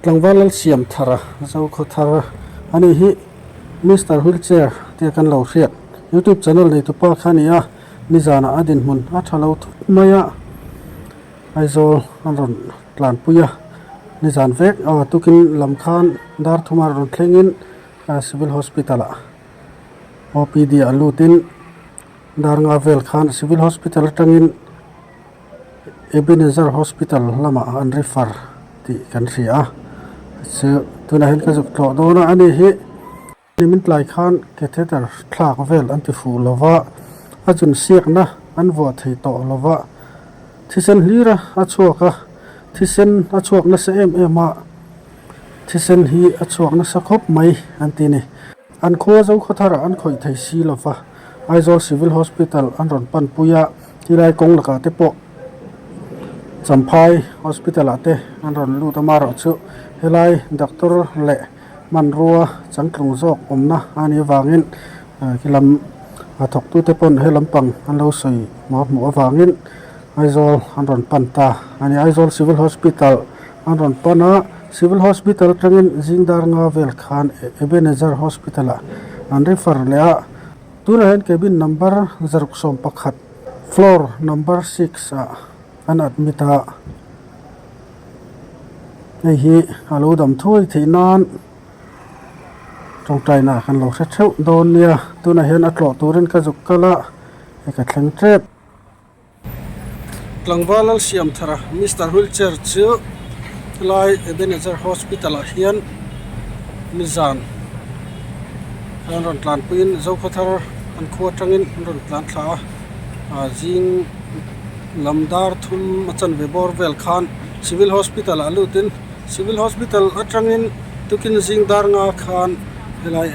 Tlangval Lalsiamthara Zokhawthar a nih hi Mister Wheelchair tia kan lo hriat YouTube channel neitupa kha a ni a, nizanah a dinhmun a tha lo thut mai a, Aizawl an rawn tlanpui a, nizan vek aw tukin lam khan dar thuma rawn thlengin Civil Hospital ah OPD ah lutin dar nga vel khan Civil Hospital atangin Ebenezer Hospital lamah an refer tih kan hria a, chu tunah hian ka zuk tlawh dawn a, ani hi nimin tlai khan catheter thlak vel an ti fuh lo va, a zun siakna an vuah thei tawh lo va, thisen hlir a a chhuak a, thisen a chhuak nasa em em a, thisen hi a chhuak nasa khawp mai an ti a ni. An khua Zokhawtharah an khawih thei si lo va, Aizawl Civil Hospital an rawn panpui a, tilai kawng lakah te pawh Champhai Hospital ah te an rawn lut a, amaherawhchu helai doctor leh hmanrua changtlung zawk awmna a nih avangin helam a thawktute pawn he lampang an lo sawi hmuh hmuh avangin Aizawl an rawn pan ta a ni. Aizawl Civil Hospital an rawn pan a, Civil Hospital atangin zingdar nga vel khan Ebenezer Hospital ah an refer leh a, tunah hian cabin number 61 floor number 6 ah an admit a, hei hi a lo dam thuai theih nan tawngtaina kan lo hre theuh dawn nia, tunah hian a tlawh turin ka zuk kal a, hei ka thleng tep. Tlangval Lalsiamthara Mister Wheelchair chu helai Ebenezer Hospital ah hian nizan an rawn tlanpuiin Zokhawthar an khua atangin an rawn tlan thla a ah zing lam dar thum a chanve bawr vel khan Civil Hospital ah lutin Civil Hospital atangin tukin zing dar nga khan helai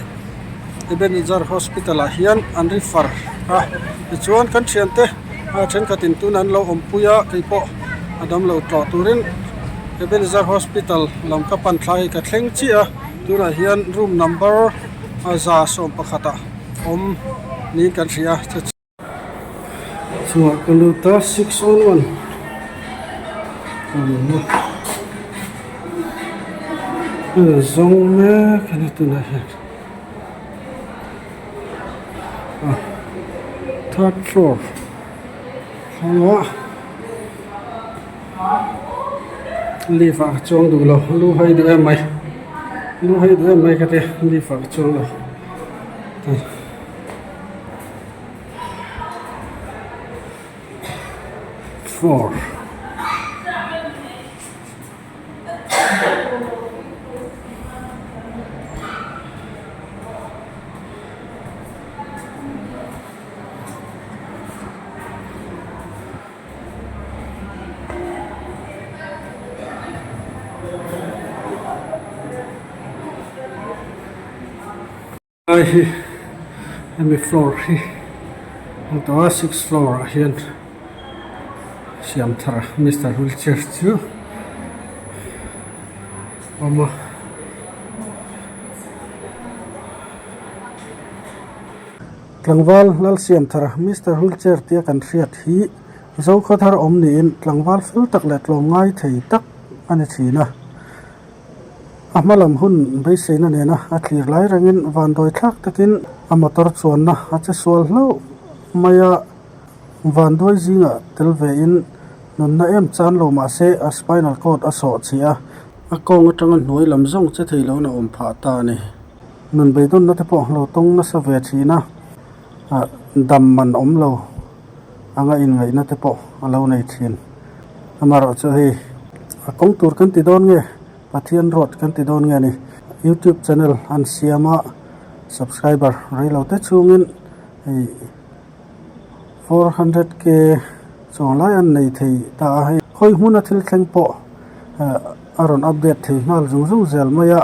Ebenezer Hospital ah hian an refer a tichuan kan thiante a thenkhatin tun an lo awmpui a keipawh a damlo tlawh turin Ebenezer Hospital lam ka pan thlai hi ka thleng chiah a tunah hian room number 111 ah awm niin kan hria a. Chungah ka lut a 6 on 1 awmna a zawng mek a ni tunah hian a third floor thlangah lift ah ka chuang duh lo lu hai duh em mai lu hai duh em mai ka ti lift ah ka chuang lo. Floor Lai hi hemi floor hi a tawh a six floor ah hian siam thar mister wheelchair chu a awm a. Tlangval Lalsiamthar mister wheelchair tia kan hriat hi Zokhawthar awm niin tlangval fel tak leh tlawmngai thei tak a ni thin a. A hma lam hun beiseina nena a thlir lai rengin vanduai thlak takin a motor chuanna a che sual hlauh mai a, vanduai zingah tel vein nunna em chan lo mah se a spinal cord a sawh chih a, a kawng atanga hnuai lam zawng che thei loin a awm phah ta a ni. Nun beidawnna te pawh lo tawng nasa ve thin a, dam man awm lo anga inngaihna te pawh a lo nei thin. Amaherawhchu hei a kawng tur kan ti dawn nge Pathian ruat kan ti dawn nge ni youtube channel an siam a subscriber rei lo te chungin hei 400 k chuang lai an nei thei ta a hei khawi hmuna thil thleng pawh a rawn update thei nghal zung zung zel mai a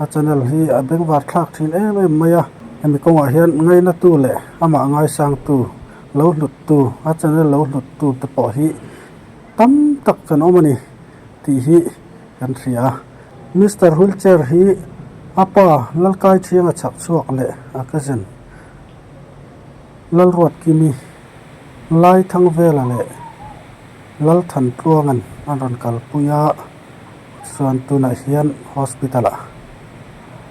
a channel hi a bengvar thlak thin em em mai a hemi kawngah hian ngaina tu leh amah ngaisang tu lo hlut tu a channel lo hlut tu te pawh hi tam tak kan awm a ni tih hi kan hria a. Mister Wheelchair hi a pa Lalkai Thianga chhak chhuak leh a cousin Lalruatkimi Laithangvela leh Lalthantluanga'n an rawn kalpui a. Chuan tunah hian hospital ah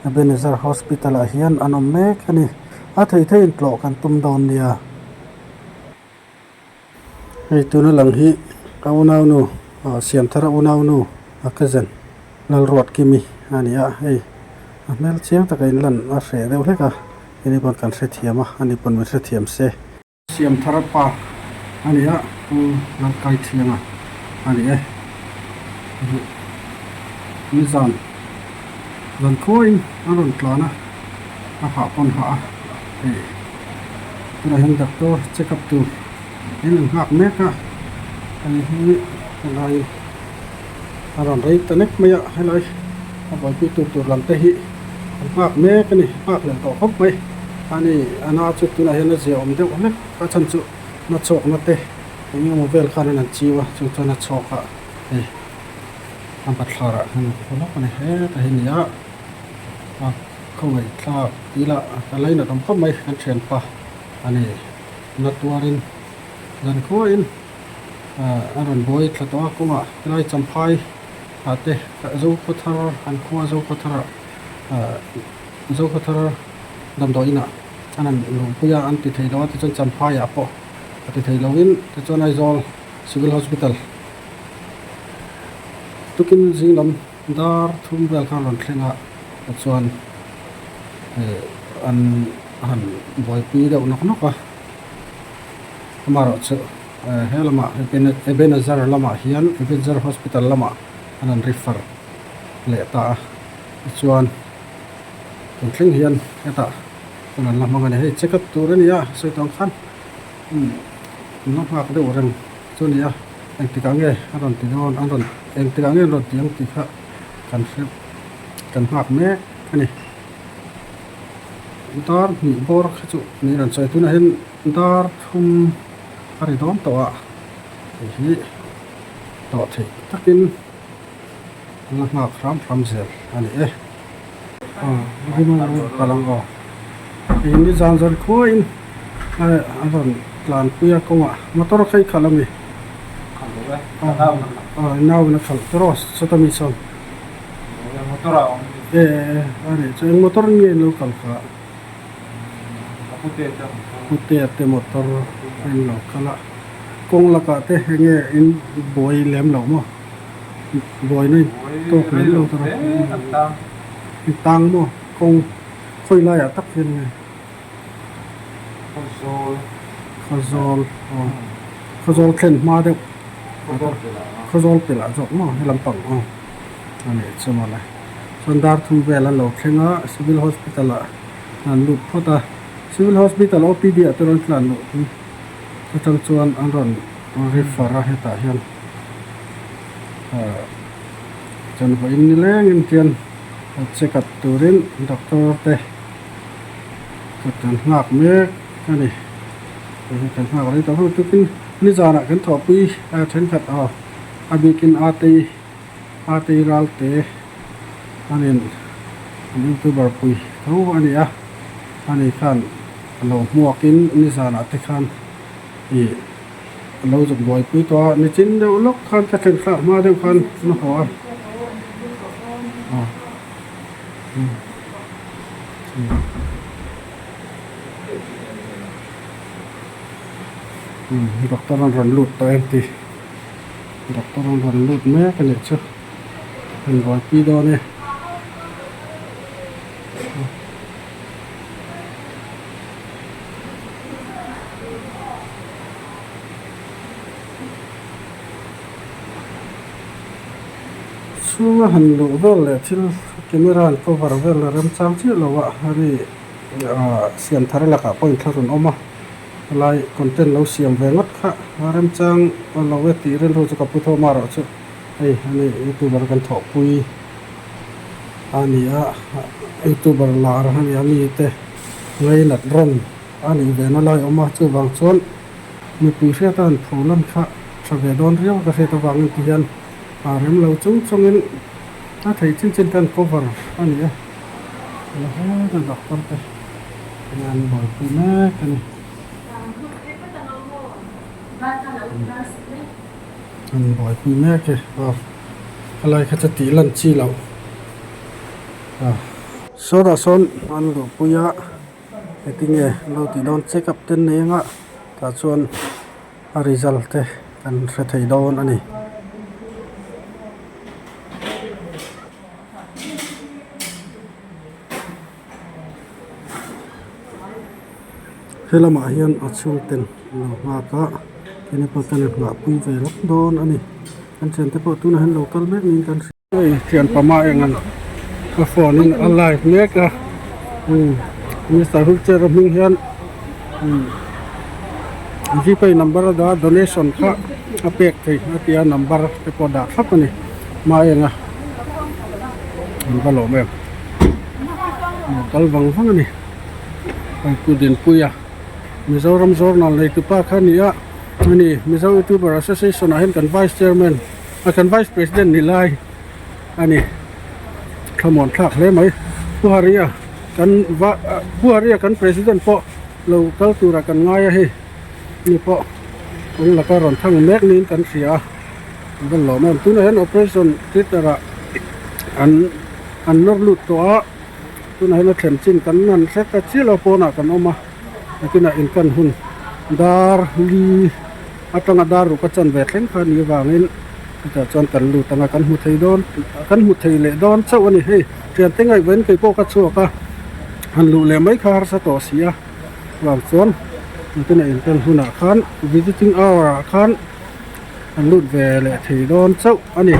Ebenezer hospital ah hian an awm mek a ni. A thei theiin tlawh kan tum dawn nia. Hei tuna lang hi a unaunu ah Siamthara unaunu a cousin Lalruatkimi a ni a, hei a hmel chiang taka inlan a hreh deuh hlek a, ini pawn kan hrethiam a, ani pawn min hrethiam se. Siamthara pa a ni a, Pu Lalkaithianga a ni e. Nizan zan khuain a rawn tlan a, a hah pawn hah a, hei tunah hian doctor check up tur in an nghak mek a, hei hi helai a rawn rei ta nek mai a, helai a buaipui tur tur lam te hi an nghak mek a ni, nghak leh tawh khawp mai a ni, a na chu tunah hian a ziaawm deuh hlek a chhan chu na chhawkna te eng emaw vel khan an chiu a chu chuan a chhawk a hei a bathlar ah hian a thu lawk a ni hetah hi a ni a a khawngaih thlak tih lah ka lainat awm khawp mai kan thianpa a ni na tuarin zan khuain a rawn buai thla tawh a kawngah helai champhai ah te Zokhawthar an khua Zokhawthar ah Zokhawthar damdawi inah an han luhpui a an ti thei lo a tichuan champhai ah pawh a ti thei loin tichuan Aizawl Civil Hospital tukin zing lam dar thum vel khan rawn thleng a tichuan an han buaipui deuh nawk nawk a. Amaherawhchu he lamah Ebenezer lamah hian Ebenezer Hospital lamah an han refer leh ta a tichuan tun thleng hian hetah hun an la hmang a ni. Hei check up tur a ni a sawi tawng khan umm an la nghak deuh reng chu a ni a engtikah nge a rawn ti dawn an rawn engtikah nge an rawn ti ang tih kha kan hre kan nghak mek a ni. Dar hnih bawr kha chu niin an sawi tunah hian dar thum a ri dawn tawh a hei hi tawh theih takin an la nghak hram hram zel a ni e kal ang aw hei ni zan zan khuain a rawn tlanpui a kawngah motor kha i khalh ami aw nau in a khalh tawh sawta mi sawn. Motor ah awm ni. E a nih chu eng motor nge in lo kal kha? A pute te motor. Pute te motor a in lo kal a. Kawng lakah te enge in buai lem lo maw? Buai na in tawk lem lo tur a. In tang maw? Kawng khawi laiah tak hian nge? Khawzawl. Khawzawl aw. Khawzawl thlen hma deuh. Khawzawl pelh ah. Khawzawl pelh ah zawk maw helam pang aw. A nih chu mawle. Chuan dar thum vel an lo thleng a, Civil Hospital ah an lut phawt a. Civil Hospital OPD ah te rawn tlan luh hi atang chuan an rawn refer a hetah hian ah chuan vawiin nilengin tian check up turin doctor te Kut kan nghak mek a ni. Hei hi kan nghak rei tawh hlawm tukin nizanah kan thawhpui a thenkhat aw a bikin Atei Atei Ralte a nin an youtuber pui tho a ni a ani khan a lo hmuakin nizanah te khan ih a lo zuk buaipui tawh a nichin deuh lawk khan ka thlen thlak hma deuh khan an haw a aw. Doctor an rawn lut tawh em tih doctor an rawn lut mek a nih chu an buaipui dawn e. Chhunga han luh vel leh thil camera an cover vel a remchang chiah lo a hei ah siam thar lakah pawh inthlahrun awm a helai content lo siam ve ngawt kha a remchang lo e tih rilru chu ka pu thawm a erawh chu hei ani youtuber kan thawhpui a ni a youtuber lar a ni a mite ngainat rawn a nih ve na lai a awm a chuvang chuan. Mipui hriata an pho lam kha tha ve dawn riau ka hriat avangin ti hian a rem lo chung chungin a thei chin chin khan cover a ni a, la heta doctor te enge an buaipui mek a ni. An buaipui mek e aw. Khalai kha chu tih lan chi loh a. Sawtah sawn an luhpui a engtinge lo tih dawn check up te an nei anga tah chuan a result te kan hre thei dawn a ni. He lamah hian a chhung ten an lo nghak a keini pawh chuan in nghah pui ve lawk dawn a ni kan thiante pawh tunah hian lo kal mek niin kan hria hei thian pama eng ang a phone in a live mek a umm mister wheelchair a hming hian umm gpay number a dah a donation kha a pek theih a ti a number te pawh dah thlap a ni hma eng a an va lawm em. Kal vang vang a ni Pu Dinpuia Mizoram Journal neitu pa kha a ni a ani Mizo Youtuber Association ah hian kan Vice Chairman ah kan Vice President ni lai a ni thlamuan thlak hle mai Pu Haria kan va Pu Haria kan President pawh lo kal turah kan ngai a hei ni pawh kan laka rawn thang mek niin kan hria a a va lawm em tunah hian operation theatre ah an. An nawr lut tawh a, tunah hian a thlen chin kan han hre ta chiah lo pawnah kan awm a, nakinah inkan hun dar li atanga dar ruk a chan ve thleng kha a nih avangin chutah chuan kan lut ang a, kan hmu thei dawn kan hmu thei leh dawn chauh a ni hei thiante ngaihven kei pawh ka chhuak a, han luh leh mai kha harsa tawh si a, chuvang chuan nakinah inkan hunah khan visiting hour ah khan an lut ve leh thei dawn chauh a ni.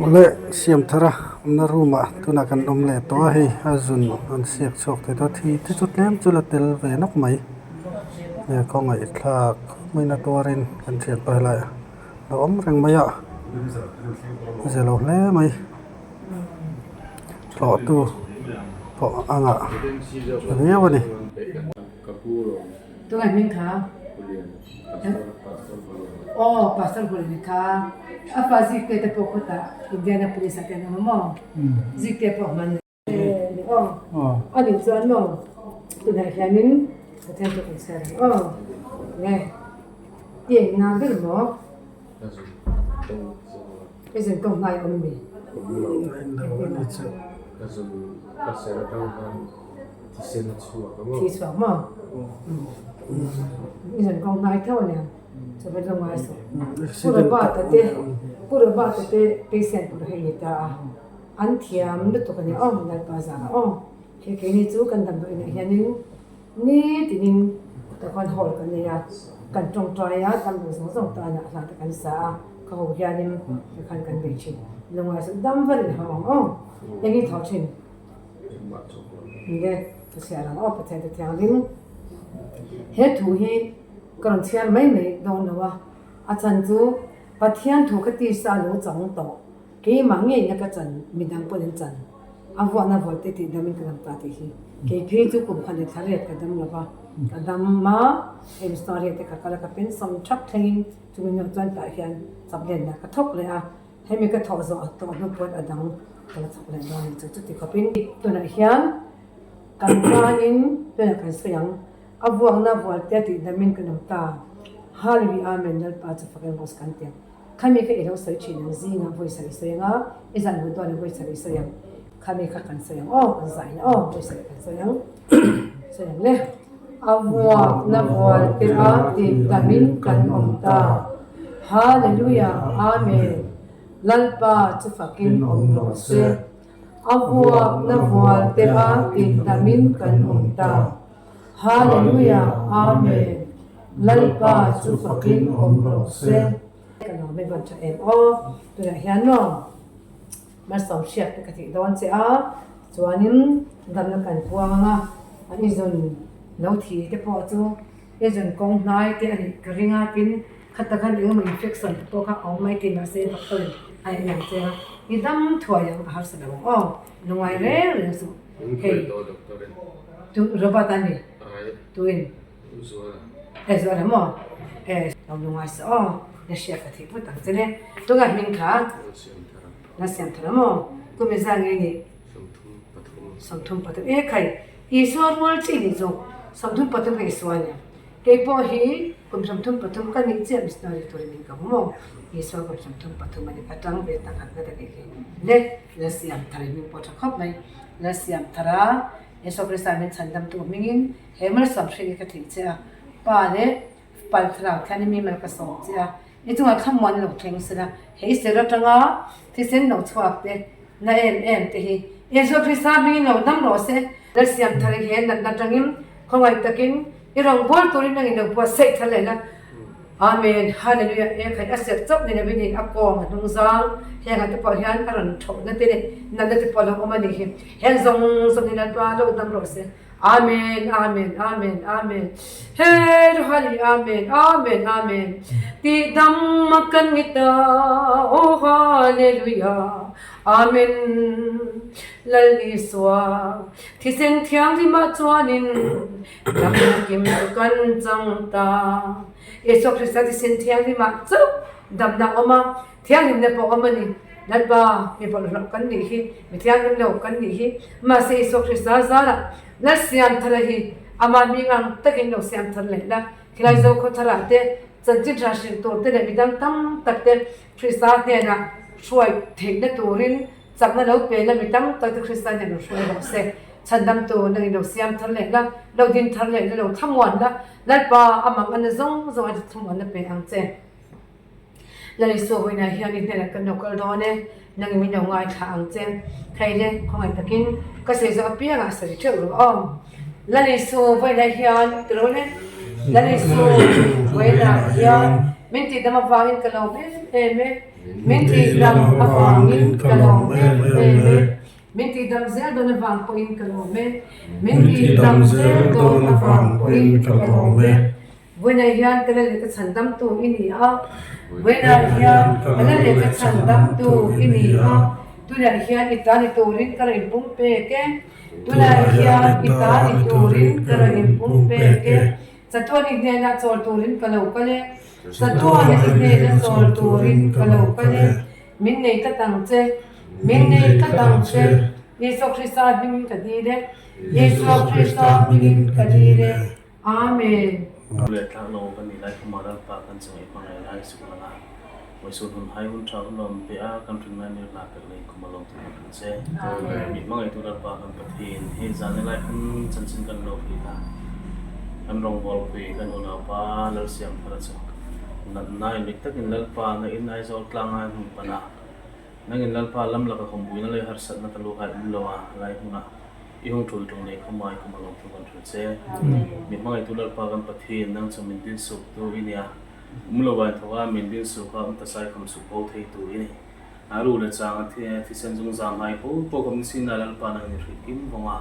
Awle siam thar a awmna room ah tunah kan awm leh tawh a hei a zun an siak chhuak thei tawh a thi te chu tlem chu la tel ve nawk mai he khawngaih thlak hmawina tuarin kan thianpa helai a lo awm reng mai a zia lo hle mai tlawh tu pawh a ngah viau a ni. Aw Pastor Hualni kha a fa Zikte te pawh khawtah Indianapolis ah te an awm a maw? Zikte pawh hman ni aw. A nih chuan maw tunah hianin Pathian chu kan chhiar ang aw. Nge i eng na ber maw? I zun kawng hnai awm mi? Thi chhuak maw? I zun kawng hnai tho ania chuva zawng ngai suh. Pu Robert-a te Pu Robert-a te patient tur hi a ni ta a, an thiam lutuk ania aw Lalpa zah aw. He keini chu kan damdawi inah hianin Nitinin takhan hall kan nei a, kan tawngtai a, damlo zawng zawng tana hla te kan sa a, ka ho hianin tikhan kan bei thin. Lungngai chu dam varin a ho ang aw, eng i thaw thin? Nge ka chhiar ang aw Pathian te thianghlim. He thu hi ka rawn chhiar mai mai dawn lo a, a chhan chu Pathian thu ka tisa a lo chang tawh. Keimah ngeina ka chan, midang pawhin an chan. A vuahna vawi te tih damin ka dam ta tih hi. Kei phei chu kum khat leh thla riat ka dam lo va, ka dam a, hei missionary te ka kal a, ka pension thap thlengin chumi hnuah chuan tah hian chaplenna ka thawk leh a, hemi ka thawh zawh tawh hnu pawn a dang ka la thawk leh dawn a ni chu. Chuti khawpin tunah hian kan tanin tunah kan sawi ang, a vuakna vualte tih damin kan awm ta. Hallelujah Amen Lalpa chu fak emaw kan ti ang. Khami kha i lo sawi thin ang zingah vawi sarih sawi ang a, i zan hmuh dawn ah vawi sarih sawi ang, khami kha kan sawi ang aw, kan zain aw, vawi sarih kan sawi ang, sawi ang le. A vuak na vual te a tih damin kan awm ta. Hallelujah Amen Lalpa chu fakin awm rawh se. A vuak na vual te a tih damin kan awm ta. Hallelujah Amen Lalpa chu fakin awm rawh se. Ka lawm e van tha em aw tunah hian maw malsawm hriat te ka tih dawn che a chuanin damna kan puang anga an i zun lo thi te pawh chu i zun kawng hnai te a nih ka ring a tin khata khan engemaw infection te pawh kha a awm mai thei mahse doctor in a en ang che a i dam thuai ang a harsa lo ang aw lungngai reng reng suh. Hei tu Robert a ni tuin e zuala maw e lo lungai sa aw na hriat ka thih put ang che le tunga hming kha na siam thar a maw kumi zan nge ni 33 e khai Isua rual chi ni chu 33 kha Isua nia keipawh hi. Kum 33 ka nih chiah missionary turin min ka hmu maw? Isua kum 33 a ni ka tang ve tak khat ngat a nih hi. Le, Lalsiam thar in min pawh tha khawp mai. Lalsiam thar a, Isua Krista min chhandamtu hmingin he malsawm hring hi ka thih che a, Pa leh Pal thlarau thian in mi mal ka sawm che a, i chungah thlamuan lo thleng sela, he i ser atanga thisen lo chhuak te, na em em te hi Isua Krista hmingin lo dam rawh se. Lalsiam thar i he natna atangin khawngaih takin i rawngbâwl turin nangin lo buatsaih thar leh la. Amen. Hallelujah. E khaih a serh chauh ni lovin in a kawng a hnung zang hengah te pawh hian a rawn thawhna te leh natna te pawh a lo awm a nih hi. Heng zawng zawng hi Lalpa lo dam rawh se. Amen Amen Amen Amen He Hali Amen Amen Amen Ti dam a kan ngi ta Oh Hallelujah Amen Lal Isua thisen thianghlim ah chuanin dam kim chu kan chang ta Isua Krista thisen thianghlim ah chauh damna a awm a Thianghlimna pawh awm a ni. Lalpa, mi bawlhhlawh kan nih hi, mi thianghlim lo kan nih hi. Mahse Isua Krista zarah Lal Siamthara hi amah hming ang takin lo siamthar leh la. Khilai Zokhawtharah te, chanchin tha hrilh tur te leh midang tam tak te Krista hnenah hruai theihna turin chakna lo pe la, mi tam tak te Krista hnenah lo hruai rawh se. Chhandamtu nangin lo siamthar leh la, lo dinthar leh la, lo thlamuan la, Lalpa amang ana zawng zawng a thlamuanna pe ang che. Lalisua vawiinah hian i hnenah kan lo kal dawn e, nangin min lo ngaithla ang che. Thei le, khawngaih takin ka sawi zawh apiangah sawi theuh rawh aw. Lalisua vawiinah hian ti rawh le, Lalisua vawiinah hian min tihdam avangin ka lawm em em e, min tihdam avangin ka lawm em em e, min tihdam zel dawn avang pawhin ka lawm e, min tihdam zel dawn avang pawhin ka lawm e. Vawiinah hian ka la leh ka chhandamtu i ni a, Vawiinah hian ka la leh ka chhandamtu i ni a, Tunah hian i ta ni turin ka rawn inpum pek e, Tunah hian i ta ni turin ka rawn inpum pek e, Chatuan i hnenah chawl turin ka lo kal e, Chatuan i hnenah chawl turin ka lo kal e, Min nei tlat ang che, min nei tlat ang che, Isua Krista hmingin ka dil e, Isua Krista hmingin ka dil e. Amen. Leh tlak lo kan nih lai khuma Lalpa kan chung i hmangaih lai suk lang a, Vawisun hun hai hun tha hun lawm pe a kan hrin ngai mir hna pek lei khuma lawm tu kan hrin che. Mi hmangaihtu Lalpa kan Pathian hi zan ni lai khan chanchin kan lo hrilh a, kan rawngbawlpui kan unaupa Lalsiamthara chu natna in dik takin Lalpa na in Aizawl tlanga hmun pan a, nangin Lalpa lam laka khawmpuina lei harsatna ta luhai um lo a lai hmunah I hung tul tung nei kha mai kum a lawm thu kan hrilh che. Mi hmangaihtu Lalpa kan Pathian, nang chu min din suk tu i nia. Um lo vain thawk a, min din suk a, um tasai kham suk bo thei tu i ni. A ru le chang a thisen zung zam hai po po kham ni sin a Lalpa nang in i hrilh kim vawng a.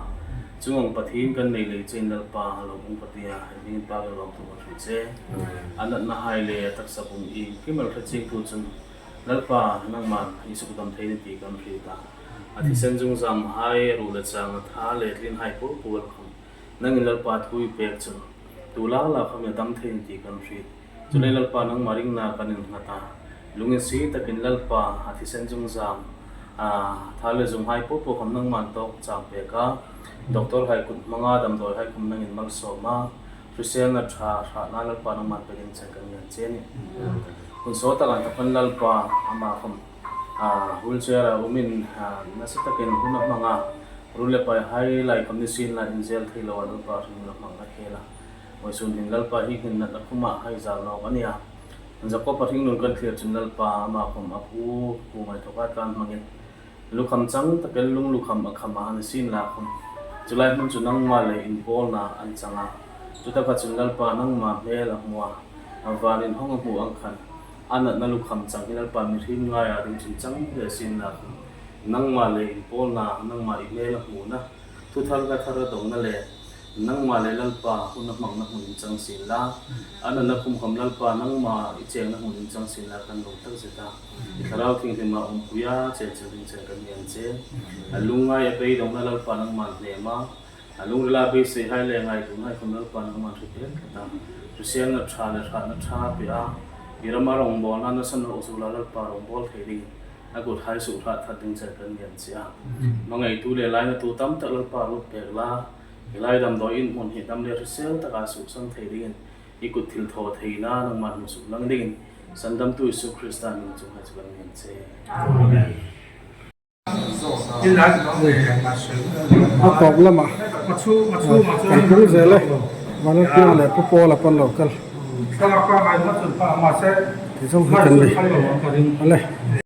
Chung ang Pathian kan nei lei che in Lalpa a lawm um ka tia, i hming in pa kan lawm thu kan hrilh che. A natna hai le a taksa pum i kim al hre ching tu chun Lalpa nangman i suk dam thei ni ti kan hrilh ta. A thisen zungzam hai ruh le chang a tha leh tlin hai pur pur kham. Nangin Lalpa thu i pek chu tu la la kham i a dam thei in tih kan hrit. Chulei Lalpa nangmah ringna kan in nghat a, lungin si takin Lalpa a thisen zungzam a tha leh zung hai pur pur kham nangmah an tawk chang pek a, Doctor hai kut hmanga damdawi hai khum nangin malsawm a, hriselna tha hrahna Lalpa nangmah an pekin che kan ngen che a ni. Hun saw takah an thawk Lalpa amah kham. Wheelchair ah awmin nasa takin hun a hmang a, rul leh pai hai lai kham ni sin la inzel thei lo a Lalpa hring la hmang a khel a. Vawisun hin Lalpa hi hnin natna khumah hai zal nawk a ni a. Jakob a hringnun kan thlir chun Lalpa amah khum a pu pu ngaithawk a tlan hmangin lukham chang takin lung lukham a kham a ni sin la khum chulai hmun chu nangmah leh inpawlna an chang a. Chutaka chun Lalpa nangmah hmel a hmu a, van inhawng a hmuh ang khan A natna lukham chang hi Lalpa mihring ngaia ding chung chang hle sin nak nangmah leh inpawlna, nangmah i hmel a hmuhna, thu thar ka thar a dawngna leh nangmah leh Lalpa hun a hmangna hmun in chang sin la. A natna khumkham Lalpa nangmah i chengna hmun in chang sin la kan lawm tak zet a. I thlarau thinghlim ah awmpui a, chenchilh ding chen kan ngen che. A lungngai a beidawngna Lalpa nangmah hnem a, A lungrila beisei hai leh ngaihtuahna i khum Lalpa nangman hre tel tlat a, hriselna tha leh hratna tha pe a, i rama rawngbawlna nasa nawh zula Lalpa rawngbâwl thei ding a kut hai suh hrat that ding che kan ngen che a. Hmangaitu leh lainatu tam tak Lalpa lut pek la, i lai damdawi in hmun hi dam leh hrisel taka suhsan thei dingin. I kut thil thaw theihna nangmah hmuh suk lang dingin Sandamtu Isu Krista hming chung hai chu kan ngen che. Amen. A tawp lamah kan pung zel e, Vanlalpiang leh Pu Pawla pawn lo kal. Ti zawng hi kan ni. Awle.